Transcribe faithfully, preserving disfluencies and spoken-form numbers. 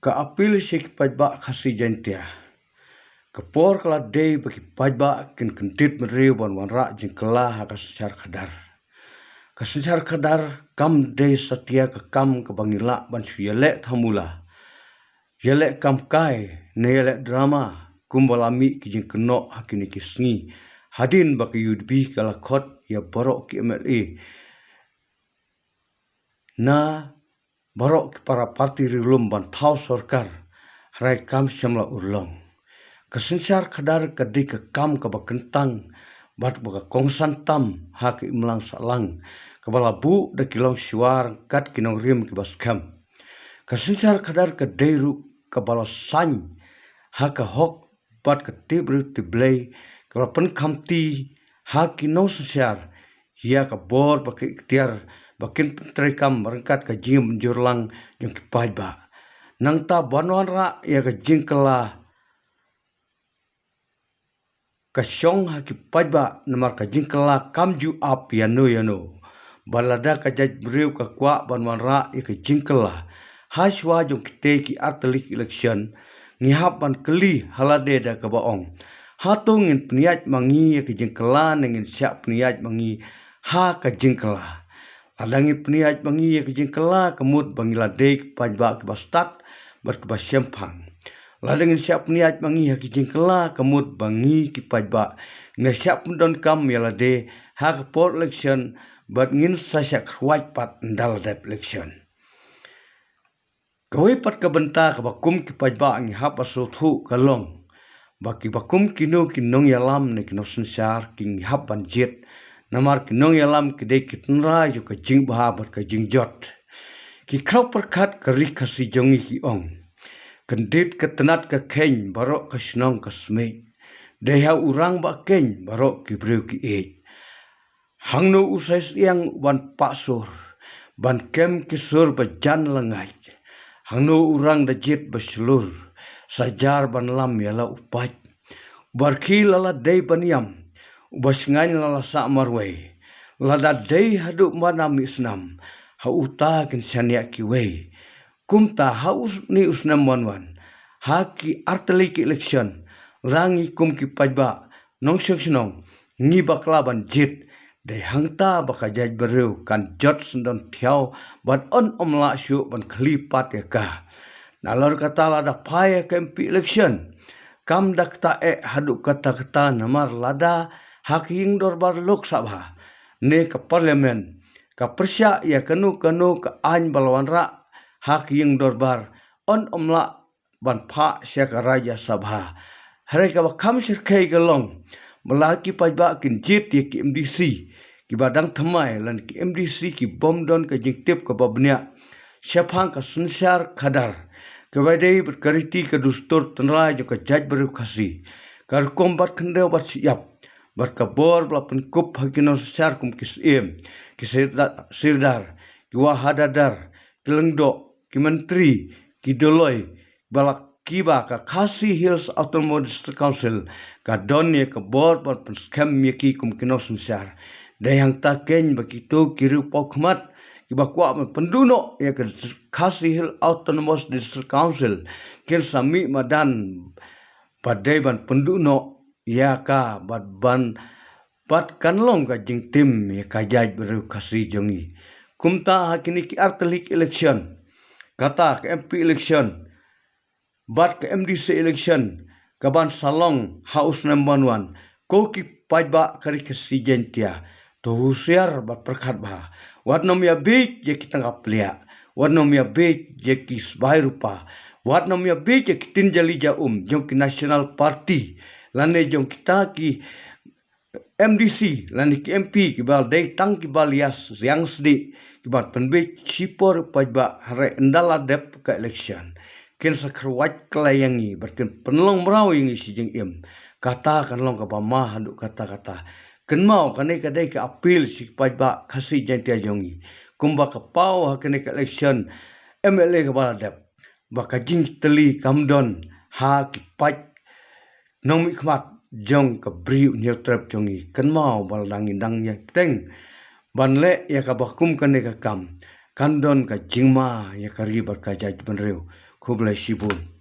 Ka appeal sha ki paidbah Khasi Jaintia. Ka por ka la dei ba ki paidbah kin kyndit bynriew ban wanrah jingkylla ha ka synshar khadar. Ka synshar khadar kam dei satia ka kam kaba ngi lah ban shu ïaleh thamula, ïaleh kam kai, ne ïaleh drama, kumba la mih ki jingkynnoh ha kine ki sngi, hadien ba ka U D P ka la khot ïa baroh ki M L A na baroh ki para party riewlum ban thaw sorkar, hynrei kam shym la urlong. Ka synshar khadar ka dei ka kam kaba kyntang bad ba ka kongsan tam ha ka imlang sahlang, kaba la buh da ki longshuwa ryngkat ki nongrim kiba skhem. Ka synshar khadar ka dei ruh kaba la saiñ ha ka hok bad ka tip briew tip Blei, kaba la pynkhamti ha ki nongsynshar ïa ka bor bad ka iktiar ba kin pyntreikam ryngkat ka jingmynjur lang jong ki paidbah. Nangta ban wanrah ïa ka jingkylla ka shong ha ki paidbah, namar ka jingkylla kam ju ap ïano ïano. Bad lada ka jaitbynriew ka kwah ban wanrah ïa ka jingkylla ha shuwa jong kitei ki artylli ki election, ngi hap ban kylli ha lade da kaba ong, hato ngin pynïaid ma ngi ïa ka jingkylla ne ngin shah pynïaid ma ngi ha ka jingkylla? Lada ngi pynïaid ma ngi ïa ka jingkylla, ka mut ba ngi la dei ki paidbah kiba stad bad kiba shemphang. Lada ngin shah pynïaid ma ngi ha ka jingkylla, ka mut ba ngi ki paidbah ngi la shah pyndonkam ïa lade ha ka por election bad ngin sa shah kyrwat pat ynda la dep election. Kawei pat ka bynta kaba kum ki paidbah ngi hap ban sngewthuh ka long ba kiba kum kino ki nongïalam ne ki nongsynshar ki ngi hap ban jied, namar ki nongïalam ki dei ki tynrai jong ka jingbha bad ka jingjot. Ki khraw pyrkhat ka ri Khasi jong ngi ki ong, kyndit ka tnat ka kheiñ, baroh ka shnong ka smiej. Dei ha u rangbah keiñ baroh ki briew ki ïeit. Hangno u saiñ syiang u ban pah sur, ban kem ki sur ba jan la ngait? Hangno u rang da jied ba shlur, sa jar ban lam ïa la u pait? U barkhi la la dei ban ïam, u ba shngaiñ la la sah marwei. Lada dei haduh mana mih snam, ha uta kin shaniah kiwei. Kumta ha une u snem wan wan, ha ki artylli ki election, la ngi kum ki paidbah nongshong shnong ngi bakla ban jied, dei hangta ba ka jaitbynriew kan jot syndon thiaw bad yn ym lah shuh ban khlieh pat ïa ka. Nalor kata lada phai ïa ka M P election, kam da kata eh haduh katta katta, namar lada ha ka ïing dorbar Lok Sabha ne ka Parliament ka pyrshah ïa kano kano ka aiñ ba la wanrah ha ka ïing dorbar, yn ym lah ban phah sha ka Rajya Sabha. Hynrei kaba kham shyrkhei ka long ba la ki paidbah kin jied ïa ki M D C kiba dang thymmai, lane ki M D C ki bym don ka jingtip kaba bniah shaphang ka synshar khadar, kaba dei bad ka riti ka dustur tynrai jong ka jaitbynriew Khasi, ka rukom bat khyndew bat shyiap, bad ka bor ba la pynkup ha ki nongsynshar kum ki syiem, ki sirda-, sirdar, ki wahadadar, ki lyngdoh, ki myntri, ki dolloi, ba la kiba ka Khasi Hills Autonomous District Council ka don ïa ka bor ban pynskhem ïa ki kum ki nongsynshar. Dei hangta keiñ ba kito ki riewpawkhmat kiba kwah ban pynduh noh ïa ka Khasi Hills Autonomous District Council kin sa mih madan ba dei ban pynduh noh ïa ka bad ban, bad kan long ka jingtim ïa ka jaitbynriew Khasi jong ngi. Kumta ha kine ki artylli ki election, kata ka M P election bad ka M D C election kaban sa long ha u snem ban wan, ko ki paidbah ka ri Khasi Jaintia, to husiar bad pyrkhat bha. Wat nym ïa bieit ïa ki tnga pliah, wat nym ïa bieit ïa ki sbai rupa, wat nym ïa bieit ïa ki tin jali ja um jong ki National Party lane jong kita ki M D C lane ki M P kiba dei tang kiba lias siang sdieh kiba pynbieit shipor paidbah, hynrei ynda la dep ka election kin sa kyrwat kylla ïa ngi bad kin pynlong mraw ïa ngi shi jingim. Kata kan long kaba ma haduh katta katta. Kynmaw, kane ka dei ka appeal shi paidbah Khasi Jaintia jong ngi, kumba ka paw ha kane ka election M L A kaba la dep, ba ka jingtylli kam don ha ki paid nongmihkhmat jong ka Bri U Hynñiewtrep jong ngi. Kynmaw ba la dang ngi dang ïa teng ban leh ïa kaba kum kane ka kam, kan don ka jingma ïa ka ri bad ka jaitbynriew. Khublei shibun.